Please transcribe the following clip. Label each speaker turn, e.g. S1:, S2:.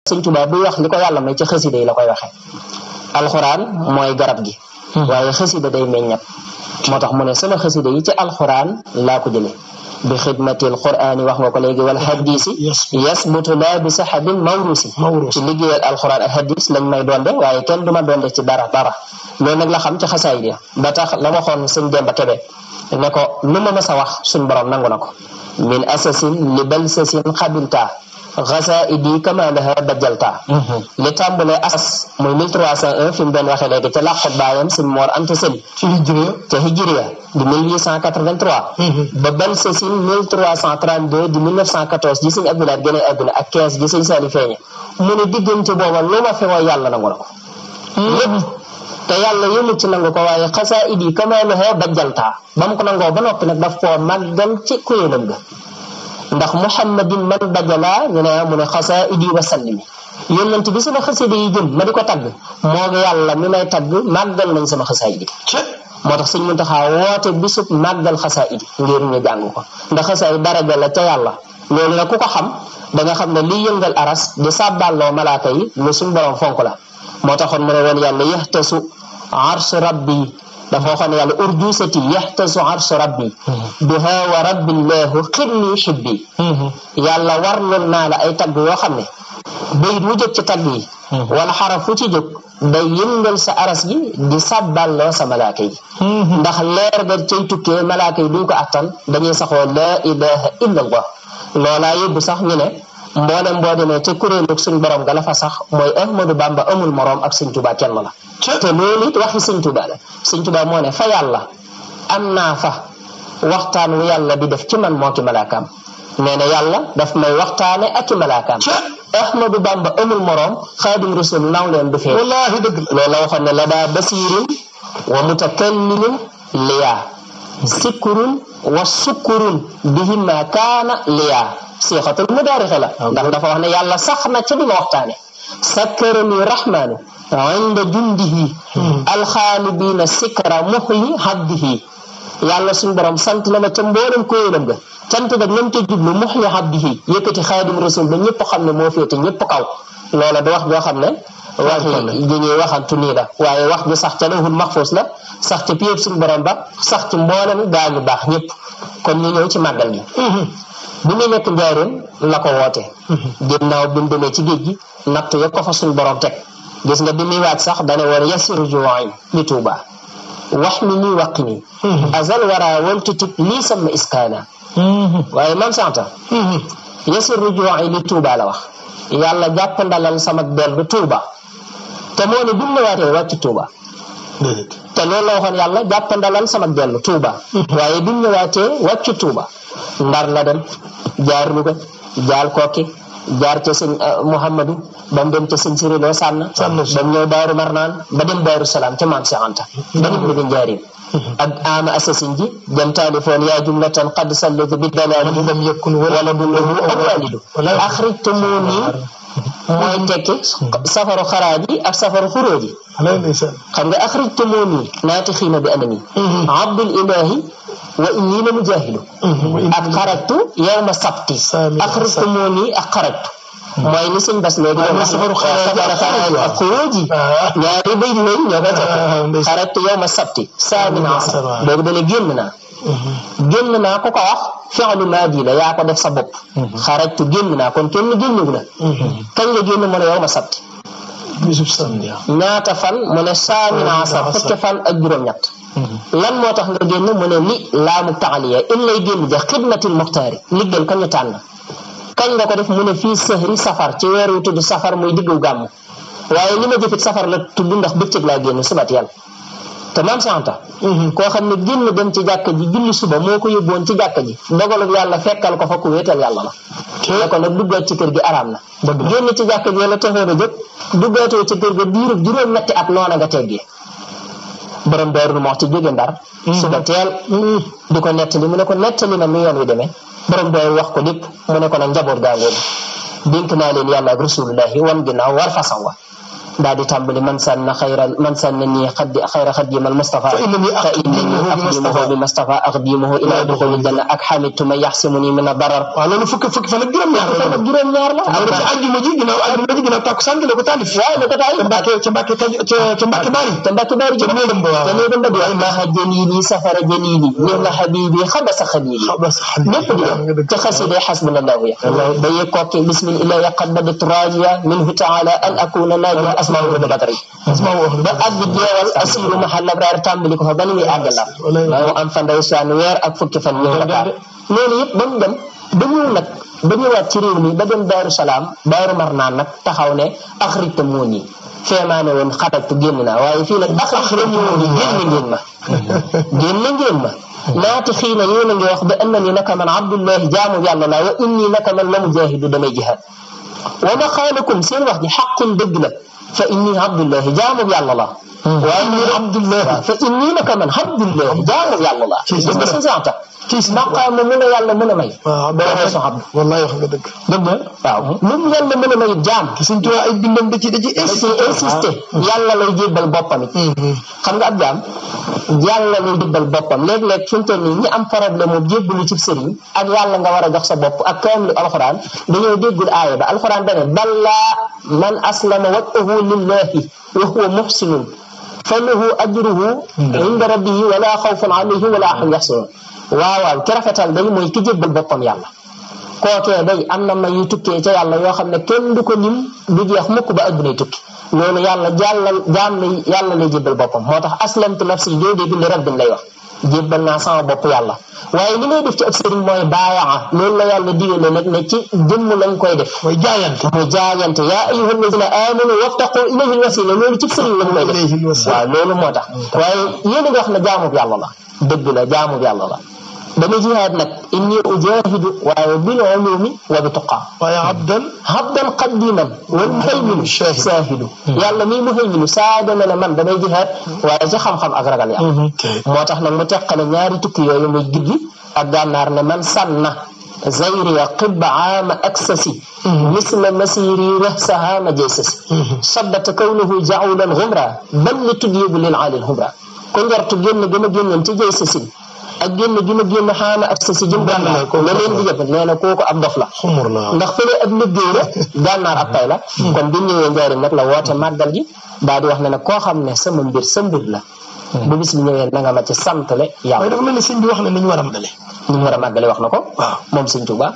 S1: Sëñ Tuubaa buy wax li ko yàlla may ci xasida yi la koy waxee. alxuraan mooy garab gi. waaye xasida day meññat. moo tax mu ne sama xasida yi ci alxuraan laa ko jëlee. bi xidmatil qur'aani wax nga ko léegi wala hadisi yasbutu laa bi saxabin mawrusi ci liggéeyal alxuraan ak hadis lañ may donde waaye kenn du ma donde ci dara loolu nag la xam ci xasaayid ya ba tax la waxoon sëñ Demba Kebe ne ko lu ma mës a wax suñ borom nangu na ko min asasin li balsasin xabilta xasaidi kama laha dajjalta li tàmbalee asas muy 1301 fi mu doon waxee léegi ca làqut baayam sëñ Mor Anta Sali ca hijriya di 1883 ba balsasin 1332 di 1914 ji sëñ Abdoulaye gën a àdduna ak 15 ji sëñ Sali feeñe mu ne diggante booba lu ma fi woo yàlla nangu na ko lépp te yàlla yëmut ci nangu ko waaye xasaidi kama laha dajjalta ba mu ko nangoo ba noppi nag daf koo màggal ci kuréelam ga ndax muhammadin man dajala ñu ne mu ne xasaidi wa sallimi yonent bi sama xasida yi jëm ma di ko tagg moo yàlla mi may tagg màggal nañ sama xasaidi moo tax sëñ Muntaxa woote bisub màggal xasaidi ngir ñu jàng ko ndax xasaidi daraja la ca yàlla loolu nag ku ko xam da nga xam ne liy yëngal aras di sàbballoo malaaka yi lu suñ borom fonk la moo taxoon mu ne woon yàlla yaxtasu arsu rabbi dafa waxoon yàlla urjusati yaxtasu arsu rabbi biha wa rabbillahu xidni xibbi yàlla warloon naa la ay tagg yoo xam ne bayit wu jóg ci tagg yi wala xaraf fu ci jóg day yëngal sa aras gi di sàbballoo sa malaaka yi ndax leer ga cay tukkee malaaka yi duñ ko attan dañuy saxoo laa ilaha illa allah loolaa yóbbu sax ñu ne mboolem boo demee ca kuréelu suñ borom ga la fa sax mooy Ahmadu Bamba amul moroom ak sëñ Tuubaa kenn la te loolu it waxi sëñ Tuubaa la sëñ Tuubaa moo ne fa yàlla am naa fa waxtaan wu yàlla di def ci man moo ki malaakaam nee na yàlla daf may waxtaane ak i malaakaam Ahmadu Bamba amul moroom xaadim rasul naw leen du fee wallaahi dëgg loolu la waxoon ne la daa basiirin wa mutakallimin liyaa sikkurun wa sukkurun bihima kaana liyaa siixatul mudaarixe la ndax dafa wax ne yàlla sax na ca di ma waxtaane sakkarani rahmaanu inda jundihi alxaalibiina sikra muxli habdihi yàlla suñu borom sant na ma ca mboolem koyélam ga cant nag nam ca jublu muxli habdihi yëkkati xaadim rasul ba ñëpp xam ne moo féete ñëpp kaw loola da wax joo xam ne wax yi ñuy waxantu nii la waaye wax bi sax ca lawhul mahfuus la sax ca piyeb suñu borom ba sax ci mboolem gaañu baax ñëpp kon ñu ñëw ci màggal gi bi muy nekk njaaroon la ko woote ginnaaw bi mu demee ci géej gi natt ya ko fa suñ borom teg gis nga bi muy waaj sax dane woon yasiru juwaay li Tuuba wax mi nii wàq nii azal wara waltutib lii sama iskaana waaye man santa yasiru juwaay li Tuuba la wax yàlla jàpp ndalal sama dellu Tuuba te moo ne bi mu ñëwaatee wàcc Tuuba te loolu la waxoon yàlla jàpp ndalal sama dellu Tuuba waaye bi mu ñëwaatee wàcc Tuuba Ndar la dem jaar Louga jaar Kokki jaar ca sëñ Mouhamadou ba mu dem ca sëñ Siriloo sànn ba mu ñëw Daaru Marnaan ba dem Daaru Salaam ca Maam Seex Anta ba dem bi njaarim ak ama assasine ji dem taalifoon yaa jumlatan qad sallat bi dalaali lam yakun waladun lahu aw walidu axrijtumuni mooy tekki safaru xaraaji ak safaru xuróoji xam nga axrijtumuni naati xiina bi anami abdul ilahi wa inni la mujaahidu ak xarajtu yawma sabti axrijtumuni ak xarajtu mooy ni sëñ Bas léegi doon safaru xaraaji ak xuróoji ñaari bay di ñoo koy tekki xarajtu yawma sabti saamina asar boobu dana génn naa ku ko wax fi'lu maadi la yaa ko def sa bopp xarajtu génn naa kon kenn génnewu la kañ la génn mu ne yow ma sabti bisub samedi ñaata fan mu ne saamina asar fukki fan ak juróom-ñett lan moo tax nga génn mu ne li laamu taaliya in lay génn ja xidmatil muxtaari liggal ko ñu tànn kañ nga ko def mu ne fii sahri safar ci weer wu tudd safar muy diggu gàmm waaye li ma jëfit safar la tudd ndax bëccëg laa génn subat yàlla te Maam Seex Anta koo xam ne génn dem ci jàkka ji julli suba moo ko yóbboon ci jàkka ji dogalub yàlla fekkal ko fa ku wéetal yàlla la ne ko nag duggaat ci kër gi araam na génn ci jàkka ji la taxoon a jóg duggaatoo ci kër ga diirub juróom-ñetti at noona nga teggee borom Daaru Muxti jóge Ndar suba teel di ko nettali mu ne ko nettali na nu yoon wi demee borom Daaru wax ko lépp mu ne ko nag njaboot gaangoogu dénk naa leen yàlla ak rasulullahi wan ginnaaw war façon wa daal di tàmbali man sanna nii xayra xadimal Mustafa fa innani aqdimuhu bi Mustafa aqdimuhu ila duxulil janna ak xamitu ma yaxsimuni min ad-darar.
S2: waaw loolu fukki fan ak
S1: juróom-ñaar la.
S2: loolu ci àjjuma ji ginnaaw takkusaan la ko taalif.
S1: waaw la ko taalif
S2: ca Mbàkke Baari.
S1: te néegam ba di wax maaxa jëniini safara jëniini ñëw na xabibi xabasa xalili lépp di dem ca xasida xasbunallahu ya ba yee kokki bismillahi qad badatu rajiya minhu taala an akuna najiya asma'u de batari ba àgg jeewal asiru mahal abraar tàmbali ko fa ba ni muy àggalaam moo am fa ndeysaan weer ak fukki fan ñëw Dakar loolu yëpp ba mu dem ba ñëw nag ba ñëwaat ci réew mi ba dem Daaru Salaam Daaru Marnaan nag taxaw ne axrita moo nii feemaane woon xatajtu génn naa waaye fii nag axrita moo nii génn ngeen ma naati xiina yéen a ngi wax ba annani naka man abdullahi jaamu yàlla la wa inni naka man la mujahidu damay jihaad wa ma xaalakum seen wax ji xaqun dëgg la fa inni abdullahi jaamu yàlla la waaye ni abdullahi fa inni naka man abdullahi jaamu yàlla la ci maqaama mu la yàlla mën a may.
S2: waaw dara sa xam wallahi wax nga dëgg.
S1: dëgg waaw lu yàlla mën a may jaam.
S2: suñ tuwaa ay bindam da ci
S1: insisté yàlla lay jébbal boppam it. xam nga ab jaam yàlla lay jébbal boppam léeg-léeg fi mu toll nii ñi am problème mu jébbalu ci sëriñ ak yàlla nga war a jox sa bopp ak kaamil alxuraan dañoo déggul aaya ba alxuraan dane ballaa man aslama wajhahu lillahi wa huwa muhsinun falahu ajruhu inda rabbihi wala xawfun alayhim wala hum yaxzanun waaw ki rafetal day mooy ki jébbal boppam yàlla kookee day am na may yu tukkee ca yàlla yoo xam ne kenn du ko lim du jeex mukk ba addunay tukki loolu yàlla jaam yàlla lay jébbal boppam moo tax aslamtu nafsi joodee bi li rabbin lay wax jébbal naa sama bopp yàlla waaye li ngay def ci ab sëriñ mooy baayaa loolu la yàlla digale nag ne ci jëmm lañ koy def mooy jaayante yaa ayyuhal lazina amanu waftaqu ilayhil wasila loolu ci sëriñ lañ koy def waaw loolu moo tax waaye yéen a ngi wax ne jaamub yàlla la dëgg la jaamub yàlla la dama jihaad nag inni ujahidu waaye bil ulumi wa bi tuqaa
S2: waaye
S1: abdan qadiman wal muhayminu shaahidu yàlla mii muhayminu saada na ne man damay jihaad waaye ci xam-xam ak ragal yàlla moo tax nag mu teqale ñaari tukki yooyu muy giddi ak gànnaar ne man sànna zayriya qibba aama aksasi misla masiri rahsahaama jaysasi saddata kawnuhu jaulan humra bal li tudyibu lil aalil humra ko njortu génn gën a génnoon ci jaysasin ak génn gi ma génn xaama ak sa si jëm gànnaar la leen di jëpp nee na kooku ab dof la ndax fële ab liggéey la gànnaar ab tay la kon bi ñëwee njaarim nag la woote màggal gi daal di wax ne nag koo xam ne sama mbir sa mbir la bu bis bi ñëwee na nga ma ci santale yàlla
S2: waaye dafa mel ni sëñ bi wax ne ni ñu war a màggale
S1: wax na ko moom sëñ Tuubaa